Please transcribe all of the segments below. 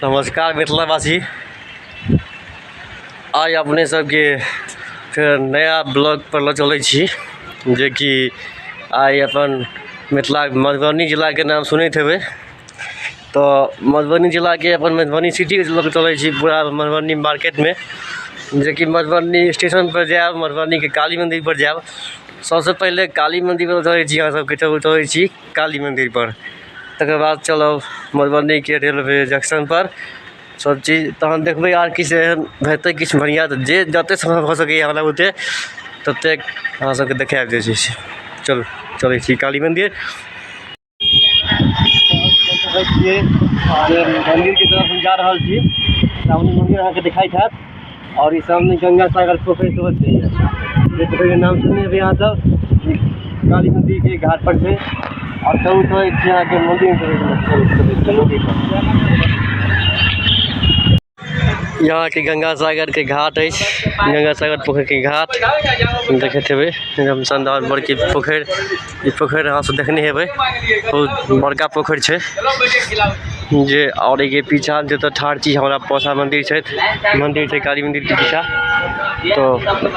नमस्कार मिथिलावासी। आइ अपने सबके फेर नया ब्लॉग पर लऽ चलै छी, जेकि आइ अपन मिथिला मधुबनी जिलाके नाम सुनैत हेबै। तऽ मधुबनी जिलाके अपन मधुबनी सिटीके लऽ कऽ चलै छी पूरा मधुबनी मार्केटमे, जेकि मधुबनी स्टेशन पर जायब, मधुबनीके काली मन्दिर पर जायब। सबसँ पहिले काली मन्दिर पर चलै छी अहाँ सबके, चलै छी काली मन्दिर पर। तकर बाद चलब मधुबनीके रेलवे जंक्शन पर, सब चीज तहन देखबै। आर किछु एहन हेतै किछु बढ़िआँ तऽ जे जतेक सम्भव भऽ सकैए हमरा बुते ततेक अहाँ सबके देखायब। जे छै से चलू, चलै छी काली मन्दिर। देखै छियै जे मन्दिरके तरफ हम जा रहल छी। सामने मन्दिर अहाँके देखाइत हैत आओर ई सामने गंगा सागर पोखरि सेहो छै। जे पोखरिके नाम सुनने हेबै अहाँ सब, ई काली मन्दिरके घाट पर छै। आओर चलू चलै छी अहाँके मन्दिर, मन्दिर पर। यहाँ के गंगा सागर के घाट अछि, गंगा सागर पोखरि के घाट देखैत हेबै। एकदम शानदार बड़की पोखरि। ई पोखरि अहाँ सब देखने हेबै, बहुत बड़का पोखरि छै जे। और एहिके पीछा जतऽ ठाढ़ छी, हमरा पौसा मंदिर छै, मंदिर छै काली मंदिर के पीछा। तो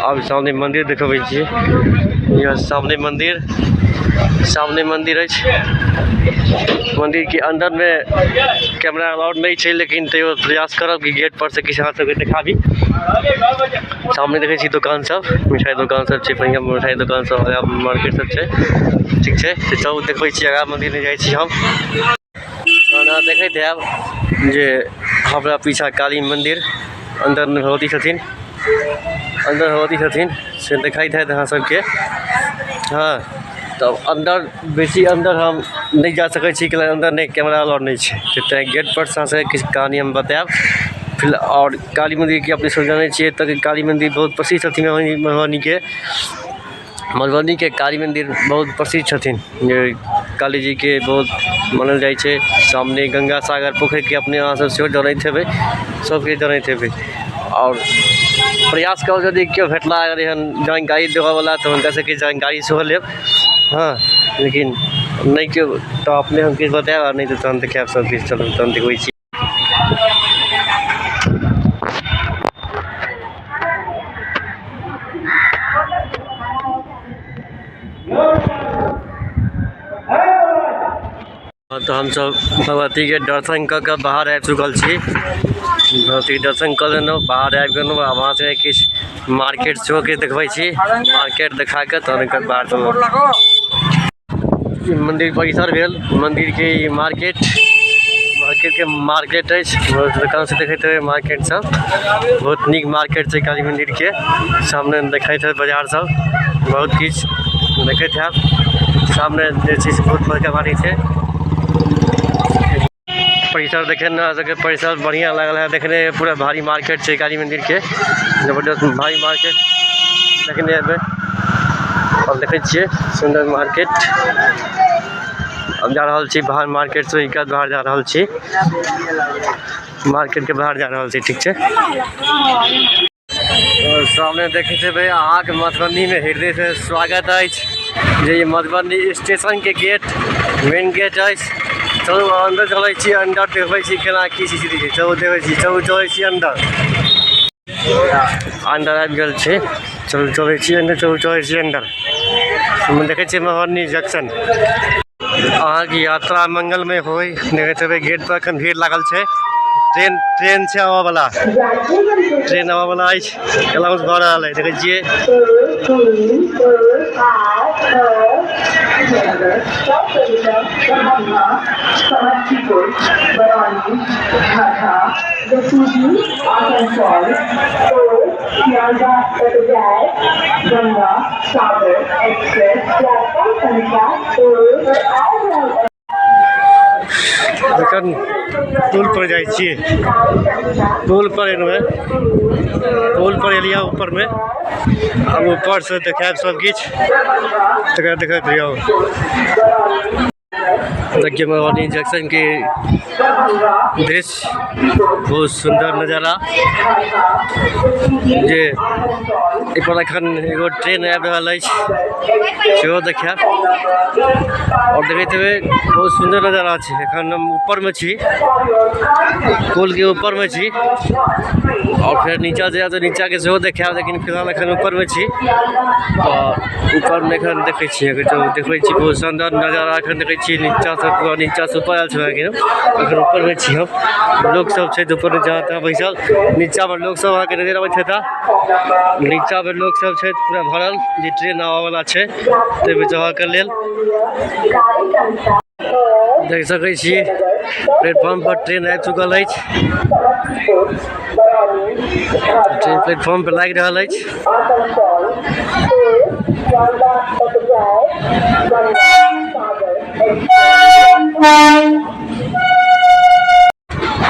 आब सामने मंदिर देखबै छी। यह सामने मंदिर, सामने मंदिर अछि। मंदिर के अंदर में कैमरा अलाउड नहीं छै, लेकिन तैयो प्रयास करब कि गेट पर से किछु अहाँ सबके देखाबी। सामने देखै छी दोकान सब, मिठाई दोकान सब छै, बढ़िया मिठाई दोकान सब, आगाँ मार्केट सब छै। ठीक छै, तऽ चलू देखबै छी, आगाँ मंदिर में जाइ छी हम। तहन अहाँ देखैत हैब जे हमरा पीछा काली मंदिर, अंदर में भगवती छथिन, अंदर भगवती छथिन से देखाइत हैत अहाँ सबके। हँ, तब अंदर बेसी अंदर हम नहि जा सकै छी, कैला अंदर नहि कैमरा अलाउड नहि छै। तऽ तैँ गेट पर से अहाँ सबके किछु कहानी हम बतायब फिर। आओर काली मन्दिरके अपने सब जानै छियै तऽ काली मन्दिर बहुत प्रसिद्ध छथिन मधुबनीके। मधुबनीके काली मन्दिर बहुत प्रसिद्ध छथिन, जे काली जीके बहुत मानल जाइ छै। सामने गंगा सागर पोखरिके अपने अहाँ सब सेहो जनैत हेबै, सबके जनैत हेबै। आओर प्रयास करब, यदि केओ भेटला अगर एहन जानकारी देबऽवला तऽ हुनकासँ किछु जानकारी सेहो लेब। हँ, लेकिन नहि केओ तऽ अपने हम किछु बतायब, आ नहि तऽ तहन देखायब सबकिछु। चलू तहन देखबै छी। तऽ हमसब भगवतीके दर्शन कऽ कऽ बाहर आबि चुकल छी। भगवतीके दर्शन कऽ लेलहुँ, बाहर आबि गेलहुँ। आब अहाँ सबके किछु मार्केट सेहो किछु देखबै छी। मार्केट देखा कऽ तहन एकर बाहर चलब। ई मन्दिर परिसर भेल, मन्दिरके ई मार्केट, मार्केटके मार्केट अछि। बहुत दोकान सब देखैत हेबै। मार्केट सब बहुत नीक मार्केट छै। काली मन्दिरके सामने देखैत हेबै बाजार सब, बहुत किछु देखैत हैब। सामने जे छै से बहुत बड़का बाड़ी छै। परिसर देखे ने अहाँ सबके, परिसर बढ़िआँ लागल है देखने। पूरा भारी मार्केट छै काली मन्दिरके, जबरदस्त भारी मार्केट देखने हेबै। अब देखै छियै सुन्दर मार्केट। अब जा रहल छी बाहर, मार्केट से निकल बाहर जा रहल छी, मार्केट के बाहर जा रहल छी। ठीक छै। और सामने देखैत हेबै, अहाँके मधुबनीमे हृदय से स्वागत अछि, जे ई मधुबनी स्टेशनके गेट, मेन गेट अछि। चलू अन्दर चलै छी, अन्दर देखबै छी केना की स्थिति छै। चलू देखै छी, चलू चलै छी अन्दर। अन्दर आबि गेल छी, चलू चलै छी अन्दर, चलू चलै छी अन्दर। देखै छियै मधुबनी जंक्शन। अहाँके यात्रा मंगलमय होय। देखैत हेबै गेट पर एखन भीड़ लागल छै। ट्रेन, ट्रेन छै आबऽ वाला, ट्रेन आबऽ वाला अछि, अनाउंस भऽ रहल अछि, देखै छियै। एखन पुल पर जाइ छियै। पुल पर एलहुँ हेँ, पुल पर एलियै ऊपरमे। आब ऊपरसँ देखायब सब किछु, तकर देखैत रहियौ। देखिए मधुबनी जंक्शन के दृश्य, बहुत सुंदर नजारा। जे एहि पर एखन एगो ट्रेन आबि रहल अछि, सेहो देखायब। और देखैत हेबै बहुत सुंदर नजारा छै। एखन हम ऊपर में छी, पुल के ऊपर में छी, और फेर नीचा जायब तऽ नीचा के सेहो देखायब, लेकिन फिलहाल एखन ऊपर में छी। तऽ ऊपर में एखन देखै छी, देखै छी बहुत सुंदर नजारा एखन देखै छी। नीचा से पूरा नीचा से ऊपर आयल छी एखन ऊपर में छी हम। लोक सब छै ऊपर में जहाँ तहाँ बैसल, नीचा में लोक सब अहाँके नजर आबैत हेता। नीचा में लोक सब छै पूरा भरल, जे ट्रेन आबऽ वाला छै ताहिमे चढ़ऽ के लेल। देख सकै छी प्लेटफॉर्म पर ट्रेन आबि चुकल अछि। ट्रेन प्लेटफॉर्म पर लागि रहल अछि।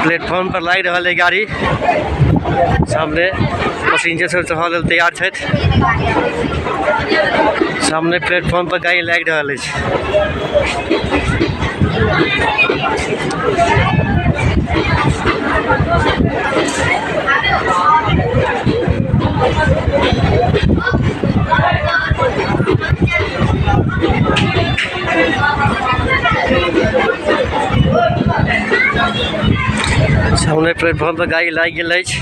प्लेटफॉर्म पर लागि रहल है गाड़ी। सामने पैसेंजर सब चढ़ऽ लेल तैयार छथि। सामने प्लेटफॉर्म पर गाड़ी लागि रहल अछि। सामने प्लेटफॉर्म पर गाड़ी लागि गेल अछि।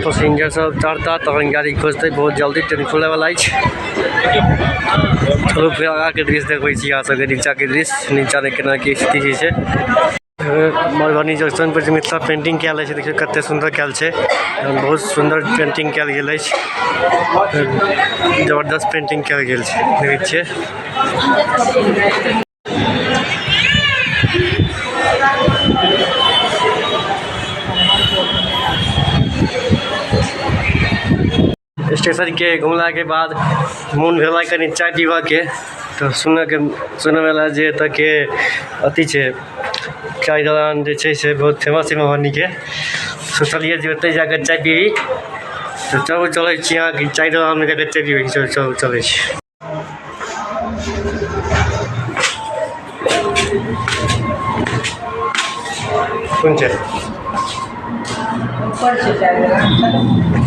पैसेंजर सब चढ़ता तहन गाड़ी खोजते, बहुत जल्दी ट्रेन खुले वाला अछि। चलू फिर आगा के दृश्य देखबै छी अहाँ सबके, नीचा के दृश्य, नीचा में केना की स्थिति छै। मधुबनी जंक्शन पर जे मिथिला पेंटिंग कयल अछि, देखियौ कते सुंदर कयल छै। बहुत सुंदर पेंटिंग कयल गेल अछि, जबरदस्त पेंटिंग कयल गेल छै, देखै छियै। स्टेशन के घुमला के बाद मोन भेला कनि चाय पीबऽ के, तऽ सुनऽ वाला जे एतऽ के अथी छै चाय दलान जे छै से बहुत फेमस छै मधुबनी के। सोचलियै जे ओतै जाके चाय पीबी, तऽ चलू चलै छी अहाँके चाय दलान में जाके चाय पीबै छी। चलू चलै छी। कोन चाय? ऊपर छै चाय दलान।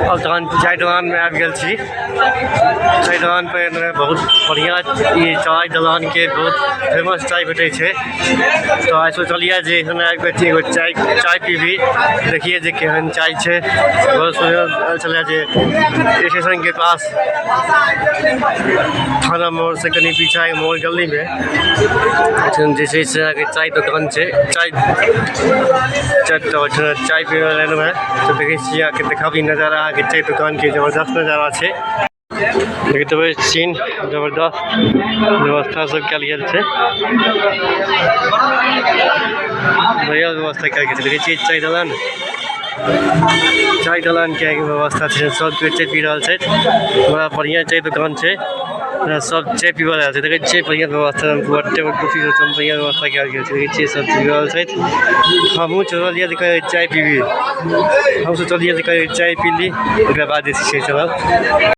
अब तहन चाय दलान में आबि गेल छी। चाय दलान पर बहुत बढ़िया ई चाय दलान के बहुत फेमस चाय भेटै छै। तऽ आइ सोचलियै जे एखन आबि कऽ एगो चाय पीबी, देखिए जे केहन चाय छै। बहुत सुनल छलै जे स्टेशन के पास थाना मोड़ से कनि पीछा मोड़ गली में एखन जे छै से अहाँके चाय दुकान छै। चाय चाय तऽ ओहिठाम चाय पीबै लए एलहुँ हेँ। तऽ देखै छियै अहाँके देखाबी नजारा, अहाँके चाय दुकान के जबरदस्त नजारा छै। देखैत हेबै सीन जबरदस्त व्यवस्था सब कयल गेल छै, बढ़िया व्यवस्था कयल गेल छै। देखै छियै चाय दलान, चाय दलान के व्यवस्था छै, सब केओ चाय पी रहल छथि। बड़ा बढ़िया चाय दुकान छै, सब चाय पीबऽ आयल छै। देखै छियै बढ़िया व्यवस्था, पूरा टेबुल कुर्सी सब बढ़िया व्यवस्था कयल गेल छै। देखै छियै सब पी रहल छथि। हमहूँ सोचलियै जे कहियो चाय पीबी, हम सोचलियै जे कहियो चाय पी ली, ओकरा बाद जे छै चलब।